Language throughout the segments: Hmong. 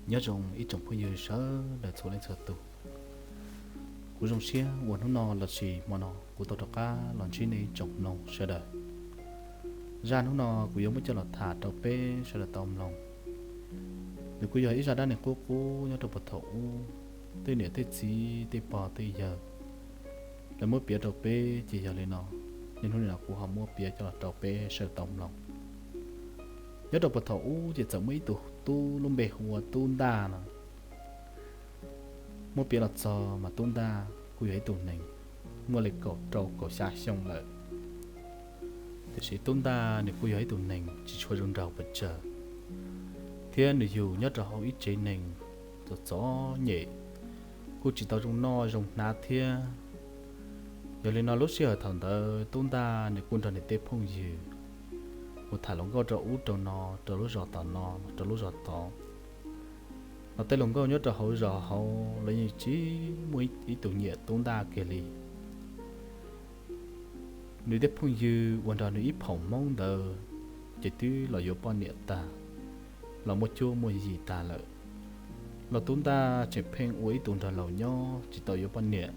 Nyob zoo ib tsoom phooj ywg sawv daws txhua leej txhua tus. Kuv zoo siab uas hnub no lossis hmo no kuv tau rov qab los ntsib nej ib tsoom mloog sawv daws. Zaj hnub no kuv yuav muab coj los tham rau peb sawv daws tau mloog. Nws kuj yog ib zaj dab neeg qub qub nyob rau puag thaum ub, tej niam tej txiv tej pog tej yawg lawv muab piav rau peb ces yog li no, niaj hnub no kuv ho muab piav coj los rau peb sawv daws tau mloog. Nyob rau puag thaum ub ces txawm muaj ib tug tub lub npe hu ua Tub Ntaj no. Muab piav los txog mas Tub Ntaj kuj yog ib tug neeg muaj li kaum rau kaum xya xyoo lawm. Tiam sis Tub Ntaj nws kuj yog ib tug neeg tsis tshua zoo nraug pes tsawg, thiab nws yug nyob rau hauv ib tsev neeg txom txom nyem, kuj tsis tau zoo noj zoo hnav thiab. Yog li no lub sij hawm thaum ntawd Tub Ntaj nws kuj nrog nws tej phooj ywg mus tham hluas nkauj rau ub rau no, rau lub zos tom no, rau lub zos tod. Los tej hluas nkauj nyob rau hauv zos hauv los yeej tsis muaj ib tug nyiam Tub Ntaj kiag li. Nws tej phooj ywg uas nrog nws ib phaum Hmoob ntawd ces twb los yuav poj niam tag, los muaj cuab muaj yig tag lawm, los Tub Ntaj tseem pheej ua ib tug nrog laus nyob tsis tau yuav poj niam.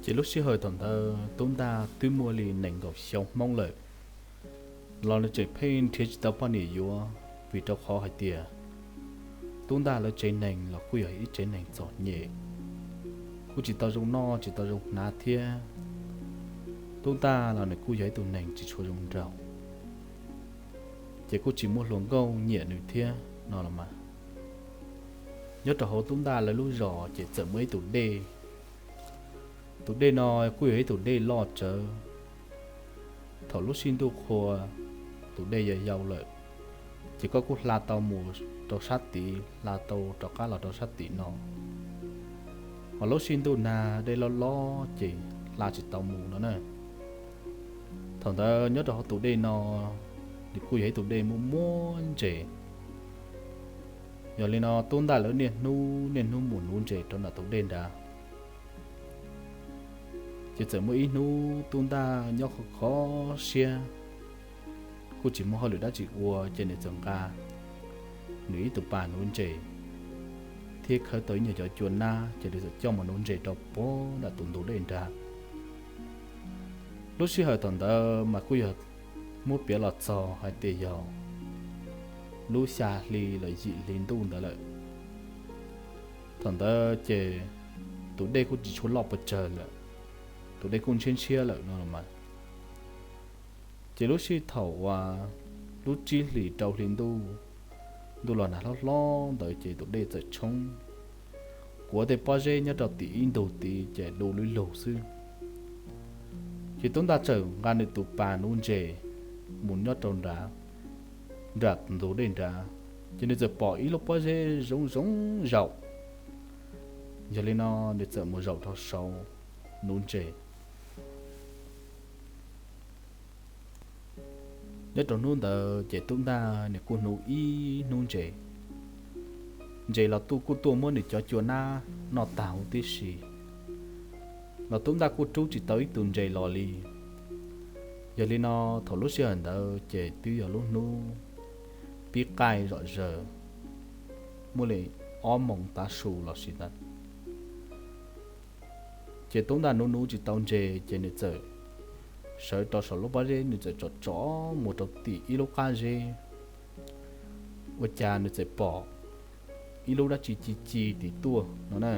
Ces lub sij hawm thaum ntawd Tub Ntaj twb muaj li nees nkaum xyoo Hmoob lawm, los nws tseem pheej nrhiav tsis tau poj niam yuav, vim rau qhov hais tias Tub Ntaj lawv tsev neeg los kuj yog ib tsev neeg txom nyem, kuj tsis tau zoo noj tsis tau zoo hnav thiab. Tub Ntaj los nws kuj yog ib tug neeg tsis tshua zoo nraug, ces kuj tsis muaj hluas nkauj nyiam nws thiab no los mas. Nyob rau hauv Tub Ntaj lawv lub zos ces txawm muaj ib tus dej. Tus dej no kuj yog ib tus dej loj tsawv. Thaum lub sij ntuj qhua, tus dej yau yau lawm, ces koj kuj hla tau mus rau sab tid, hla tau rov qab los rau sab tim no. Ho lub sij ntuj nag dej loj loj ces hla tsis tau mus no na. Thaum ntawd nyob rau hauv tus dej no, nws kuj yog ib tus dej muaj muab ntses. Yog li no Tub Ntaj lawv niaj hnub niaj hnub mus nuv ntses rau nram tus dej nrad. Ces txawm muaj ib hnub Tub Ntaj nyob kho kho siab, kuj tsis muaj hauj lwm dab tsi ua ces nws txawm nqa nws ib tus pas nuv ntses thiab khawb tau ib nyuag cov cua nab ces nws txawm coj mus nuv ntses rau puag nram tus ntug dej nrad. Lub sij hawm thaum ntawd mas kuj yog muab piav los txog hais tias yog lub xya hli los yim hli ntuj ntawd lawm. Thaum ntawd ces tus dej kuj tsis tshua loj pes tsawg lawm, tus dej kuj ntshiab ntshiab lawm no los mas. Ces lub sij thaum uas lub tsib hlis rau hli ntuj, ntuj los nag hlob hlob ntawd ces tus dej txawm tshoob, kuav tej pob zeb nyob rau tim ib ntug tid ces du lug lug xwb. Ces Tub Ntaj txawm nqa nws tus pas nuv ntses mus nyob rau nram ntug dej nrad, ces nws txawm pom ib lub pob zeb zoo zoo zaum. Yog li no nws txawm mus zaum rau saud nuv ntses. Nyob rau hnub ntawd ces Tub Ntaj nws kuj nuv ib hnub ntses. Ntses los kuj tuaj muab nws cov cua nab noj tag huv tib si, los Tub Ntaj kuj rub tsis tau ib tug ntses los li. Yog li no thaum lub sij hawm ntawd ces twb yog lub hnub pib qaij zom zaws, muaj li ob moos tav su los sis ntawd. Ces Tub Ntaj nuv nuv tsis tau ntses ces nws txawm sawv rau saum lub pob zeb, nws txawm tsom tsom mus rau tim ib lub qab zeb, ua cas nws txawm pom ib lub dab tsi ci ci tim tuaj no na.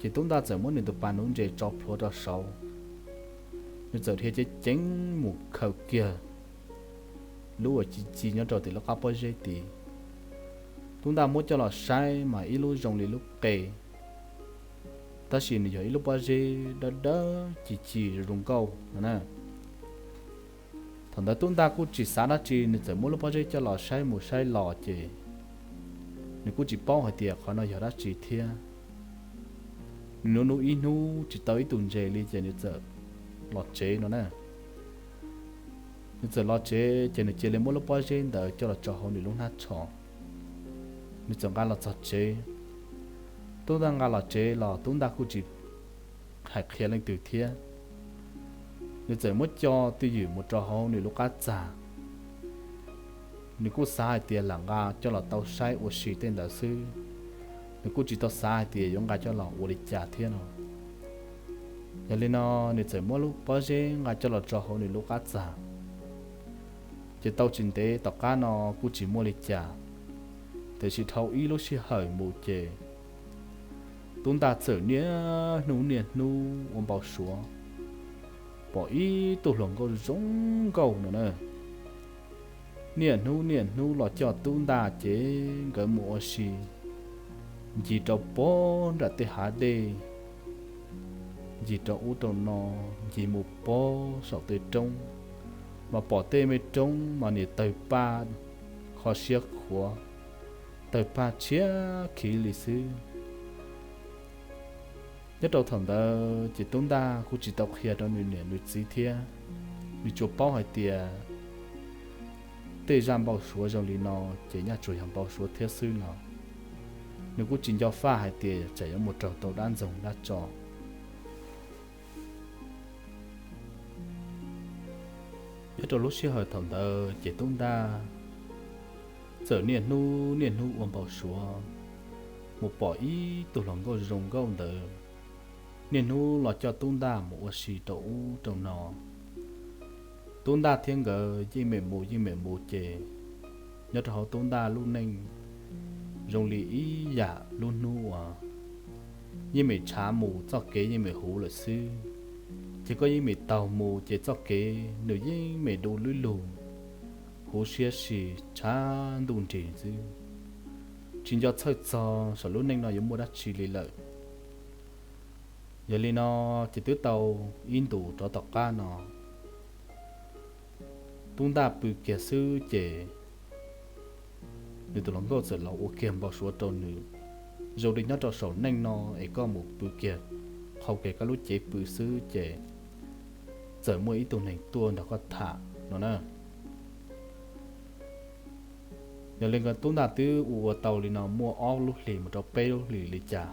Ces Tub Ntaj txawm muab nws tus pas nuv ntses tso plhuav rau saud, nws txawm dhia ceev ceev mus khaws kiag lub uas ci ci nyob rau tim lub qab pob zeb tid. Tub Ntaj muab coj los saib mas ib lub zoo li lub qe, tab sis nws yog ib lub pob zeb dawb dawb ci ci zoo zoo nkauj no na. Thaum ntawd Tub Ntaj kuj tsis xav dab tsi, nws txawm muab lub pob zeb coj los saib mus saib los ces nws kuj tsis paub hais tias qhov no yog dab tsi thiab. Nws nuv nuv ib hnub tsis tau ib tug ntses li ces nws txawm los tsev no na. Nws txawm los tsev ces nws cia li muab lub pob zeb ntawd coj los tso hauv nws lub hnab tsho, nws txawm nqa los txog tsev. Tub Ntaj nqa los tsev los Tub Ntaj kuj tsis hais qhia leej twg thiab. Nws txawm muab coj twj ywm mus rau hauv nws lub qab txag, Nws kuj xav hais tias lam nqa coj los tau saib ua si tej ntawd xwb, nws kuj tsis tau xav hais tias yuav nqa coj los ua li cas thiab no. Yog li no, nws txawm muab lub pob zeb nqa coj los tso hauv nws lub qab txag. Ces tau tsis ntev tom qab no kuj tsis muaj li cas, tiam sis dhau ib lub sij hawm mus ces Tub Ntaj txawm niaj hnub niaj hnub ua npau suav pom ib tug hluas nkauj zoo nkauj no na. Niaj hnub niaj hnub los coj Tub Ntaj ces nkawd mus ua si, ncig rau pob nram tej hav dej, ncig rau ub rau no, ncig mus pob saum tej roob, mas pom tej me roob mas niam tawg paj kho siab qhuav, tawg paj tshiab khiv li xwb. Nyob rau thaum ntawd ces Tub Ntaj kuj tsis tau qhia rau nws niam nws txiv thiab, nws tsuas paub hais tias tej zaj npau suav zoo li no ces nyaj tsuas yog npau suav thiab xwb no. Nws kuj tsis nco faj hais tias tsam yuav mus raug tau dab ntxoog dab tso. Nyob rau lub sij hawm thaum ntawd ces Tub Ntaj txawm niaj hnub niaj hnub ua npau suav mus pom ib tug hluas nkauj zoo nkauj ntawd niaj hnub los coj Tub Ntaj mus ua si rau ub rau no. Tub Ntaj thiab nkawd yeej meem mus yeej meem mus ces nyob rau hauv Tub Ntaj lub neej zoo li ib yam lub hnub uas yeej meem tshav mus txoj kev yeej meem huv lawm xwb. Ces koj yeej meem taug mus ces txoj kev nws yeej meem du lub lug, huv siab si, tshav ntuj nrig xwb, tsis nco txhawj txog saum lub neej no yuav muaj dab tsi li lawm. Yog li no ces twb tau ib ntus rov tom qab no, Tub Ntaj pw kiag xwb ces nws tus hluas nkauj txawm los ua kiag npau suav rau nws, zoo li nyob rau saum neej no es koj mus pw kiag qhau kiag koj lub cev pw xwb ces txawm muaj ib tug neeg tuaj nrog koj tham no na. Yog li nkawd Tub Ntaj twb ua ua tau li no muaj ob lub hlis mus rau peb lub hlis li cas.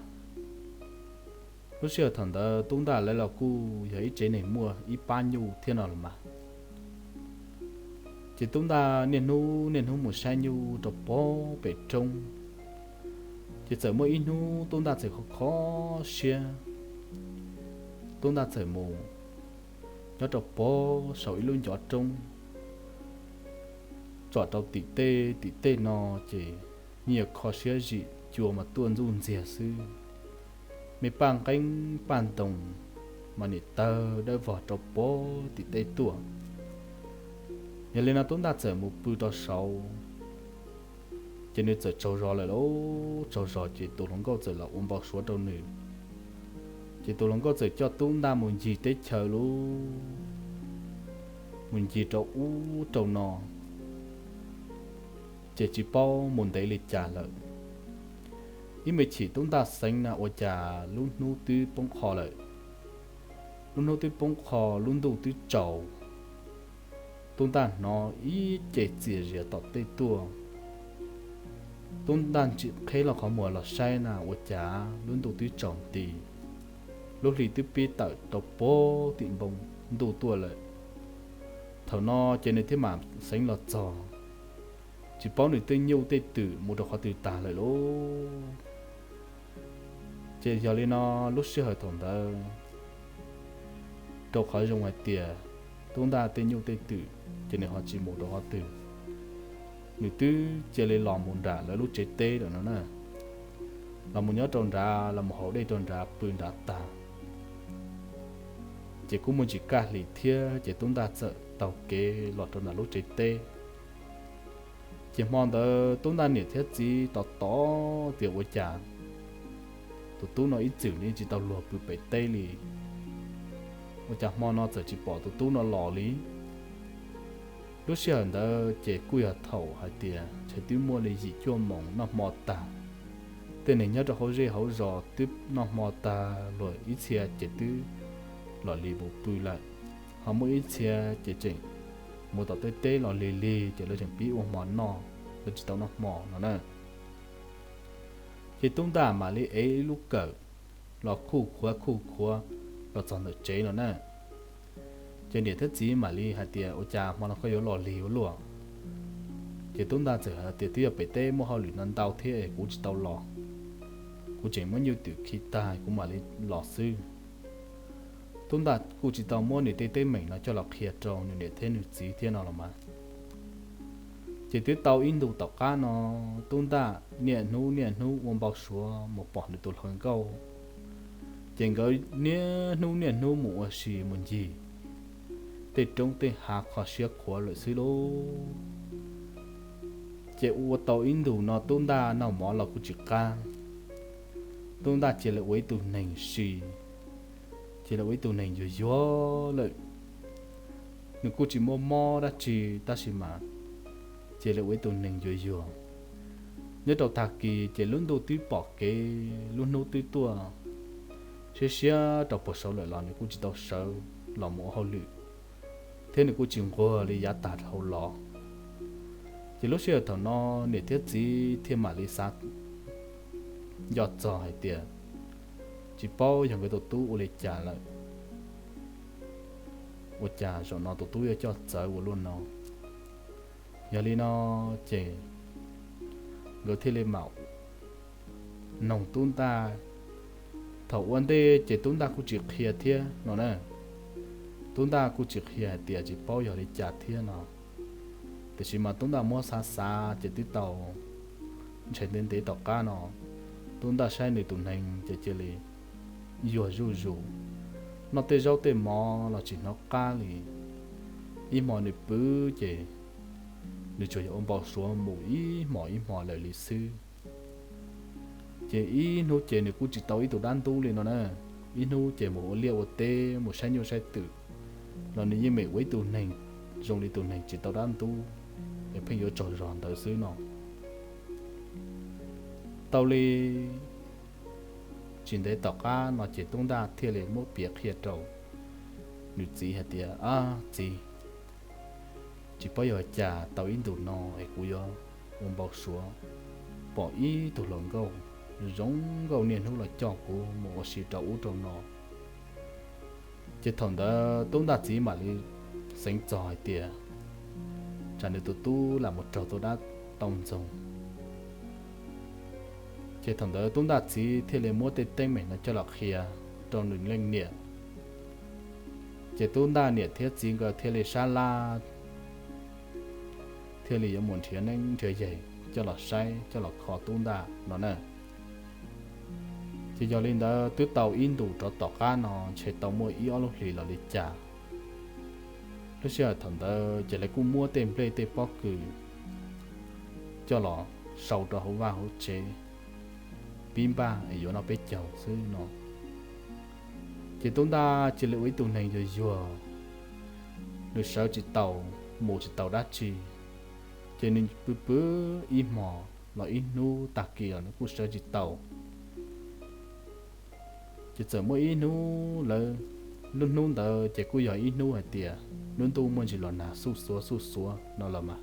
Lub sij hawm thaum ntawd Tub Ntaj lawv los kuj yog ib tsev neeg muaj ib pab nyuj thiab no los mas. Ces Tub Ntaj niaj hnub niaj hnub mus saib nyuj rau pob pem roob. Ces txawm muaj ib hnub Tub Ntaj txawm kho kho siab, Tub Ntaj txawm mus nyob rau pob saum ib lub ncov roob, tsom rau tim tej tim tej no ces yeej yuav kho siab zim, cua mas tuaj ntxuj ntxiag xwb. Me paj nqeeb paj ntoo mas niam tawg dawb vog rau pob tim tej tuaj. Yog li no Tub Ntaj txawm mus pw rau saud, ces nws txawm tsaug zog lawm lauj, tsaug zog ces tus hluas nkauj txawm los ua npau suav rau nws. Ces tus hluas nkauj txawm coj Tub Ntaj mus ncig teb chaws lauj, mus ncig rau ub rau no, ces tsis paub mus ntev li cas lawm. Ib me chim Tub Ntaj xeev na ua cas lub hnub twb poob qho lawm. Lub hnub twb poob qho, lub ntuj twb tsaus. Tub Ntaj hnov ib ce txias zias tom tej tuaj. Tub Ntaj ntsim qheb los qhov muag los saib na ua cas lub ntuj twb tsaus nti, lub hli twb pib tawm rau pob tim npoo ntuj tuaj lawm. Thaum no ces nws thiaj mam xeev los txog, tsis paub nws tej nyuj tej twm mus rau qhov twg tag lawm lauj. Ces yog li no, lub sij hawm thaum ntawd, rau qhov zoo hais tias Tub Ntaj tej nyuj tej twm ces nws ho tsis mus rau qhov twg, nws twb cia li los mus nram lawv lub tsev teb lawm no na. Los mus nyob rau nrad, los mus haus dej rau nrad, pw nrad tag, ces kuj muaj ntsis kaj hlis thiab ces Tub Ntaj txawm taug kev los rau nram lub tsev teb. Ces hmo ntawd Tub Ntaj niam thiab txiv tos tos tias ua cas tus tub no ib txwm nws tsis tau luag pw pem teb li, ua cas hmo no txawm tsis pom tus tub no los li. Lub sij hawm ntawd ces kuj yog thaum hais tias ntshe twb muaj li yim cuaj moos noj hmo tag. Tej neeg nyob rau hauv zej hauv zos twb noj hmo tag, luag ib txhia ces twb los li mus pw lawm, ho muaj ib txhia ces tseem mus tom tej teb los lig lig ces lawv tseem pib ua hmo noj, lawv tsis tau noj hmo no na. Ces Tub Ntaj mam li ev ib lub kawm los khuj khuav khuj khuav los txog ntawm tsev no na. Ces niam thiab txiv mam li hais tias, ua cas hmo no koj yuav los lig ua luaj? Ces Tub Ntaj txawm hais tias, Twb yog pem teb muaj hauj lwm no ntau thiab es kuv tsis tau los, kuv tseem muab nyuj twm khi tag kuv mam li los xwb. Tub Ntaj kuj tsis tau muab nws tej teeb meem no coj los qhia rau nws niam thiab nws txiv thiab no los mas. Ces twb tau ib ntus tom qab no, Tub Ntaj niaj hnub niaj hnub ua npau suav mus pom nws tus hluas nkauj, ces nkawd niaj hnub niaj hnub mus ua si mus ncig tej roob tej hav kho siab khuav lawm xwb lauj. Ces ua tau ib ntus no Tub Ntaj noj mov los kuj tsis qab, Tub Ntaj cia li ua ib tug neeg si, cia li ua ib tug neeg yuag yuag lawm. Nws kuj tsis muaj mob dab tsi tab sis mas cia li ua ib tug neeg yuag yuag. Nyob rau tag kis ces lub ntuj twb pom kev, lub hnub twb tuaj siab siab rau puag saud lawm los nws kuj tsis tau sawv los mus ua hauj lwm, thiab nws kuj tsis nquag li yav tag dhau los. Ces lub sij hawm thaum no niam thiab txiv thiaj mam li xav nco txog hais tias, tsis paub yog nkawd tus tub ua li cas lawm, ua cas zaum no tus tub yuav coj txawv ua luaj no. Yog li no ces nkawd thiaj li mam noog Tub Ntaj. Thaum ua ntej ces Tub Ntaj kuj tsis qhia thiab no na. Tub Ntaj kuj tsis qhia hais tias tsis paub yog li cas thiab no. Tiam sis mas Tub Ntaj muab xav xav ces twb tau ntshe ntev ntev tom qab no, Tub Ntaj saib nws tus neeg ces cia li yuag zuj zus, noj tej zaub tej mov los tsis hnov qab li. Ib hmo nws pw ces nws tsuas yog ua npau suav mus ib hmos ib hmos lawm li xwb. Ces ib hnub ces nws kuj tsis tau ib tug dab ntub li no na. Ib hnub ces mus ua liaj ua teb mus saib nyuj saib twm los nws yeej meem ua ib tug neeg zoo li tus neeg tsis tau dab ntub, es pheej yuav tsaug zog ntawd xwb no. Tau li tsis ntev tom qab no ces Tub Ntaj thiaj li muab piav qhia rau nws txiv hais tias, Ab txiv, tsis paub yog cas tau ib ntus no es kuv yuav ua npau suav pom ib tug hluas nkauj zoo nkauj niaj hnub los coj kuv mus ua si rau ub rau no. Ces thaum ntawd Tub Ntaj txiv mam li xeev txog hais tias, tsam nws tus tub lam mus raug tus dab tau ntxoog. Ces thaum ntawd Tub Ntaj txiv thiaj li muab tej teeb meem no coj los qhia rau nws leej niam. Ces Tub Ntaj niam thiab txiv nkawd thiaj li sab laj, thiaj li yuav mus nrhiav neeb nrhiav yaig coj los saib coj los kho Tub Ntaj no na. Ces yog li ntawd twb tau ib ntus rov tom qab no ntshe tau muaj ib ob lub hlis los li cas. Lub sij hawm thaum ntawd ces lawv kuj muab tej nplej tej pob kws coj los sau rau hauv vaj hauv tsev, pib npaj es yuav noj peb caug xwb no. Ces Tub Ntaj cia li ua ib tug neeg yuag yuag, nws sawv tsis tau, mus tsis tau dab tsi. Ces nws pw pw ib hmos los ib hnub tag kis los nws kuj sawv tsis tau. Ces txawm muaj ib hnub lawv, lub hnub ntawd ces kuj yog ib hnub hais tias lub ntuj muaj ntsis los nag xuj xuav xuj xuav no los mas.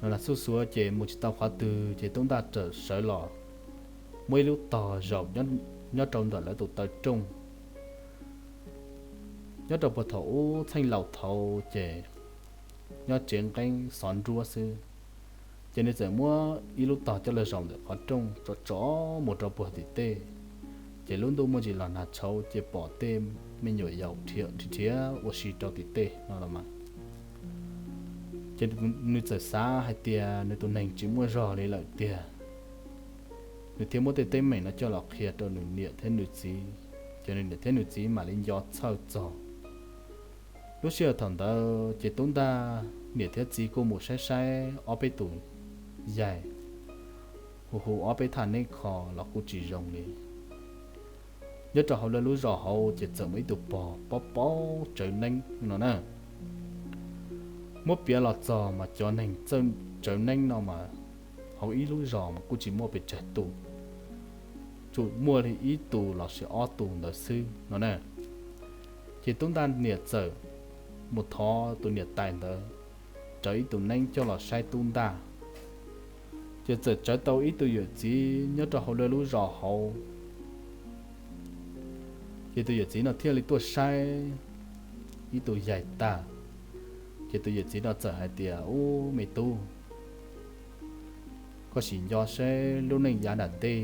Los nag xuj xuav ces mus tsis tau qhov twg ces Tub Ntaj txawm sawv los muab ib lub tog zaum nyob rau ntawm lawv tus taw rooj. Nyob rau puag thaum ub txheej laus thaud ces nyob tsev nqeeb xov nruab xwb, ces nws txawm muab ib lub tog coj los zaum ntawm qhov rooj tso tso mus rau puag tim tej. Ces lub ntuj muaj ntsis los nag tshauv ces pom tej me nyuam yaus nrhiav ua si rau tim tej no los mas. Ces nws txawm xav hais tias nws tus neeg tsis muaj zog li lawm tiag, nws thiaj muab tej teeb meem no coj los qhia rau nws niam thiab nws txiv, ces nws niam thiab nws txiv mam li nco txhawj txog. Lub sij hawm thaum ntawd ces Tub Ntaj niam thiab txiv kuj mus saib saib ob peb tus yaig, hu hu ob peb thaj neeb kho los kuj tsis zoo li. Nyob rau hauv lawv lub zos hauv ces txawm muaj ib tug pog paub paub tsawv neeb no na. Muab piav los txog mas cov neeg txawj tsawv neeb no mas hauv ib lub zos mas kuj tsis muaj pes tsawg tus, tsuas muaj li ib tus los sis ob tus ntawd xwb no na. Ces Tub Ntaj niam txawm mus thov tus niam tais ntawd rawv ib tus neeb coj los saib Tub Ntaj. Ces txawm tsawv tau ib tug yawm txiv nyob rau hauv lawv lub zos hauv. Ces tus yawm txiv no thiaj li tuaj saib ib tus yaig tag, Ces tus yawm txiv no txawm hais tias, Ub, me tub, koj sim nco seb lub neej yav nram ntej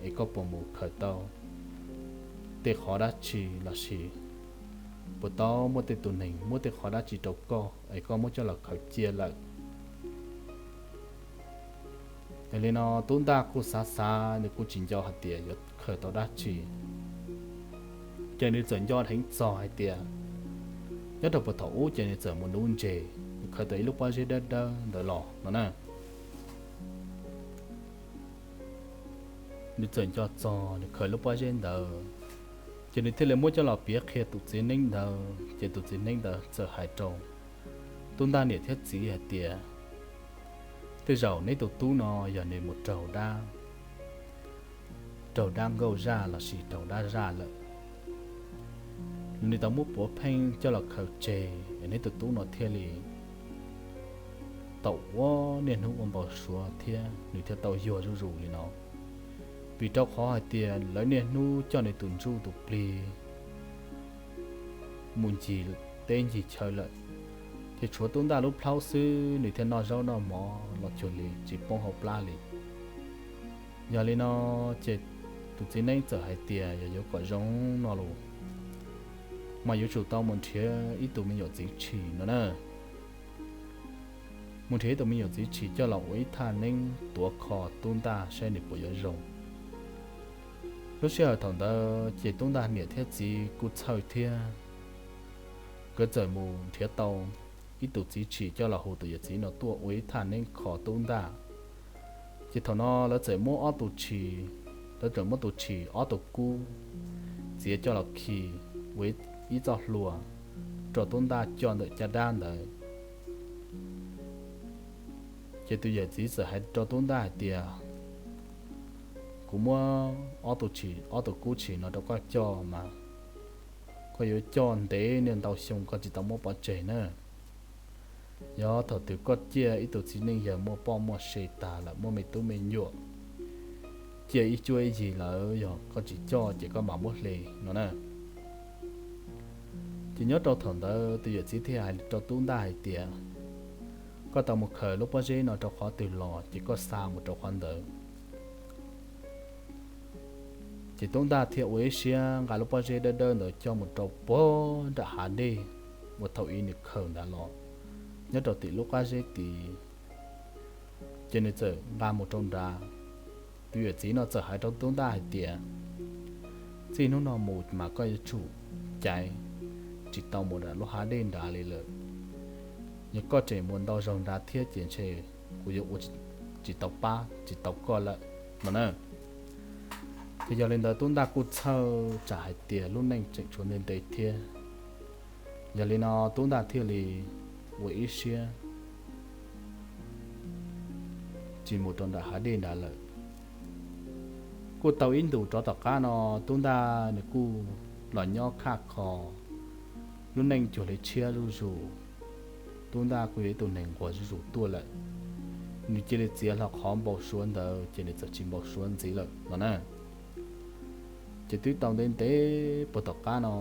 es koj puas mus khaws tau tej qhov dab tsi lossis puas tau muaj tej tus neeg muab tej qhov dab tsi rau koj es koj muab coj los khaws cia lawm. Yog li no tub ntaj kuj xav xav, nws kuj tsis nco hais tias yuav khaws tau dab tsi. Ces nws txawm nco dheev txog hais tias nyob rau puag thaum ub ces nws txawm mus nuv ntses, nws khaws tau ib lub pob zeb dawb dawb ntawd los no na. Nws txawm nco txog nws khaws lub pob zeb ntawd, ces nws thiaj li muab coj los piav qhia tus txiv neeb ntawd, ces tus txiv neeb ntawd txawm hais rau tub ntaj niam thiab txiv hais tias, Tej zaum neb tus tub no yog nws mus raug dab, raug dab nkauj zaj lossis raug dab zaj lawm. Nws tau muab puav pheej coj los khaws tseg es neb tus tub no thiaj li tau ua niaj hnub ua npau suav thiab nws thiaj tau yuag zuj zus li no. Vim rau qhov hais tias lawv niaj hnub coj nws tus ntsuj tus plig mus ncig teb ncig chaw lawm, ces tshuav tub ntaj lub plhaub xwb nws thiaj noj zaub noj mov los cuag li tsis poob hauv plab li. Yog li no ces tus txiv neeb txawm hais tias yog yuav kom zoo no los mas yuav tsum tau mus nrhiav ib tug me nyuam txiv tshis no na. Mus nrhiav ib tug me nyuam txiv tshis coj los ua ib thaj neeb tuav kho tub ntaj saib nws puas yuav zoo. Lub sij hawm thaum ntawd ces tub ntaj niam thiab txiv kuj txhawj thiab, nkawd txawm mus nrhiav tau ib tug txiv tshis coj los hu tus yawm txiv no tuaj ua ib thaj neeb kho tub ntaj. Ces thaum no lawv txawm muab ob tug tshis, lawv txawm muab tus tshis ob tug kub txiav coj los khi ua ib txoj hlua rau tub ntaj coj ntawm caj dab ntawd. Ces tus yawm txiv txawm hais rau tub ntaj hais tias, Kuv muab ob tug tshis, ob tug kub tshis no rau koj coj mas koj yuav coj ntev niaj ntau xyoo koj tsis tau muab pov tseg na. Yog thaum twg koj ciaj ib tug txiv neej yawg muaj poj muaj se tag lawm, muaj me tub me nyuam, ciaj ib cuab ib yig lawm, yog koj tsis coj ces koj mam muab hle no na. Ces nyob rau thaum ntawd tus yawm txiv thiaj hais rau tub ntaj hais tias, Koj tau mus khaws lub pob zeb no rau qhov twg los ces koj xa mus rau qhov ntawd. Ces tub ntaj thiaj ua ib siab nqa lub pob zeb dawb dawb ntawd coj mus rau puag nram hav dej uas thaum ub nws khaws ntawd los, nyob rau tim lub qab zeb tid. Ces nws txawm nqa mus rau nrad. Tus yawm txiv no txawm hais rau tub ntaj hais tias, Txij hnub no mus mas koj yuav tsum caiv tsis tau mus nram lub hav dej nrad li lawm. Yog koj tseem mus ntau zaus nrad thiab ces ntshe kuv yuav ua tsis tau pab tsis tau koj lawm no na. Ces yog li ntawd tub ntaj kuj txhawj tsam hais tias lub neej tseem tshuav ntev ntev thiab. Yog li no tub ntaj thiaj li ua ib siab tsis mus rau nram hav dej nrad lawm. Kuj tau ib ntus rov tom qab no, tub ntaj nws kuj los nyob khaj kho, lub neej cuag li tshiab zuj zus. Tub ntaj kuj yog ib tug neeg nquag zuj zus tuaj lawm. Nws cia li txiav hlo qhov npau suav ntawd ces nws txawm tsis npau suav ntxiv lawm no na. Ces twb tau ntev ntev puag tom qab no,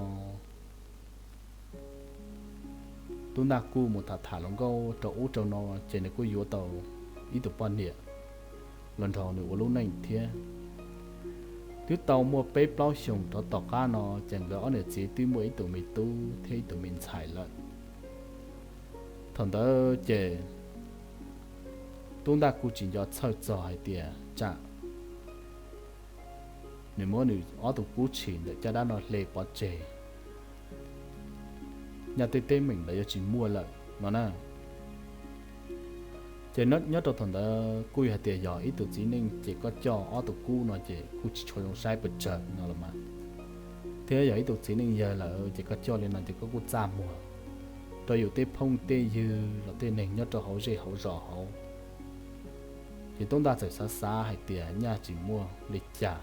tub ntaj kuj mus tham tham hluas nkauj rau ub rau no, ces nws kuj yuav tau ib tug poj niam los nrog nws ua lub neej thiab. Twb tau muaj peb plaub xyoos rov tom qab no, ces nkawd ob niam txiv twb muaj ib tug me tub thiab ib tug me ntxhais lawm. Thaum ntawd ces tub ntaj kuj tsis nco txhawj txog hais tias tsam nws muab nws ob tug kub tshis ntawm caj dab no hle pov tseg, nyaj tej teeb meem ntawd yuav tsis muaj lawm no na. Ces nyob rau thaum ntawd kuj yog hais tias yog ib tug txiv neej ces koj coj ob tug kub no ces kuj tsis tshua zoo saib pes tsawg no los mas, thiab yog ib tug txiv neej yawg lawm ces koj coj li no ces koj kuj txaj muag rau yus tej phooj tej ywg los tej neeg nyob rau hauv zej hauv zos hauv. Ces tub ntaj txawm xav xav hais tias nyaj tsis muaj li cas,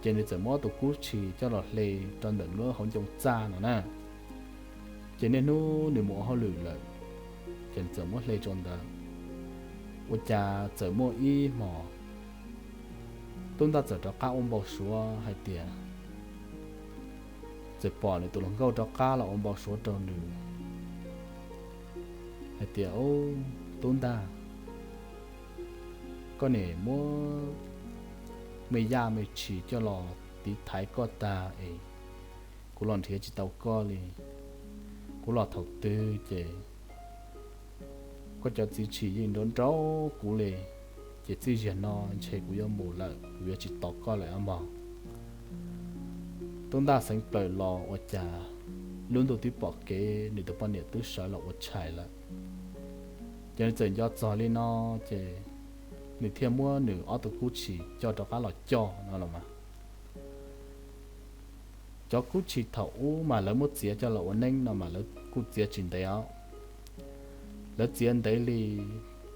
ces nws txawm muab ob tug kub tshis coj los hle rau ntawm nws lub hauv ncoo txaj no na. Ces niaj hnub nws mus ua hauj lwm lawm, ces nws txawm muab hle rau ntawd. Ua cas txawm muaj ib hmos, tub ntaj txawm rov qab ua npau suav hais tias txawm pom nws tus hluas nkauj rov qab los ua npau suav rau nws, hais tias, Ub, tub ntag, koj niam muab me yaj me tshis coj los tiv thaiv koj tag es kuv los nrhiav tsis tau koj li. Kuv los thaum twg ces koj cov txiv tshis yeej nrau nrau kuv li, ces txij ziag no ntshe kuv yuav mus lawm, kuv yuav tsis tos koj lawm os mog. Tub Ntaj xeev plaws los ua cas lub ntuj twb pom kev, nws tus poj niam twb sawv los ua tshais lawm. Ces nws txawm nco txog li no, ces nws thiaj muab nws ob tug kub tshis coj rov qab los coj no los mas. Cov kub tshis thaum ub mas lawv muab txiav coj los ua neeb no mas lawv kuj txiav tsis ntev os. Lawv txiav ntev li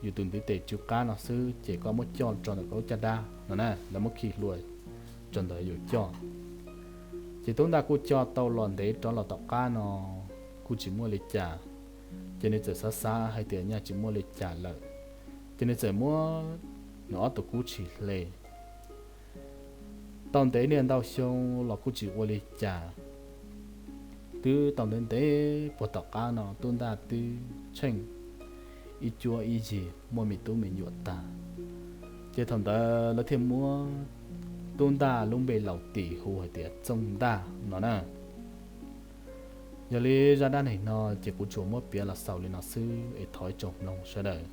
yus tus ntiv tes tsw qab no xwb ces koj muab coj tso ntawm koj lub caj dab no na, lawv muab khi hlua tso ntawm yus coj. Ces Tub Ntaj kuj coj tau los ntev rov los tom qab no kuj tsis muaj li cas, ces nws txawm xav xav hais tias nyaj tsis muaj li cas lawm, ces nws txawm muab nws ob tug kub tshis hle. Tau ntev niaj ntau xyoo los kuj tsis ua li cas. Twb tau ntev ntev puag tom qab no Tub Ntaj twb tsheej ib cuab ib yig muaj me tub me nyuam tag. Ces thaum ntawd lawv thiaj muab Tub Ntaj lub npe laus tim hu hais tias Txooj Ntaj no na. Yog li zaj dab neeg no ces kuv tsuas muab piav los xaus li no xwb es thov ib tsoom mloog sawv daws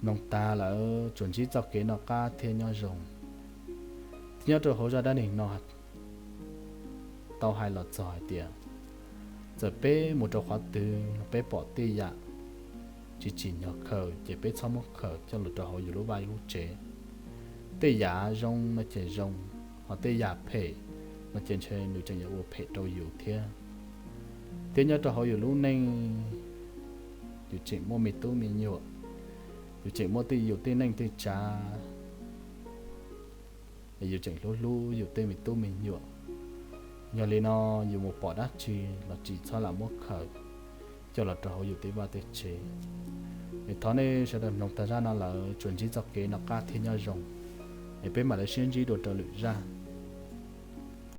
mloog tas lawm tsuas ntsib txoj kev noj qab thiab nyob zoo. Thiab nyob rau hauv zaj dab neeg no tau hais los txog hais tias, txawm peb mus rau qhov twg los peb pom tej yam tsis tsim nyog khaws ces peb txhob muab khaws coj los rau hauv yus lub vaj lub tsev. Tej yam zoo no ces zoo, ho tej yam phem no ces ntshe nws tseem yuav ua phem rau yus thiab. Thiab nyob rau hauv yus lub neej, yus tseem muaj me tub me nyuam, yus tseem muaj tej yus tej neej tej tsav, yus tseem hlub hlub yus tej me tub me nyuam. Yog li no, yus mus pom dab tsi los tsis txhob lam muab khaws coj los rau hauv yus tej vaj tej tsev. Es thov nej sawv daws mloog tag zaj no lawm tsuas ntsib txoj kev noj qab thiab nyob zoo, es peb mam li sib ntsib dua rau lwm zaj.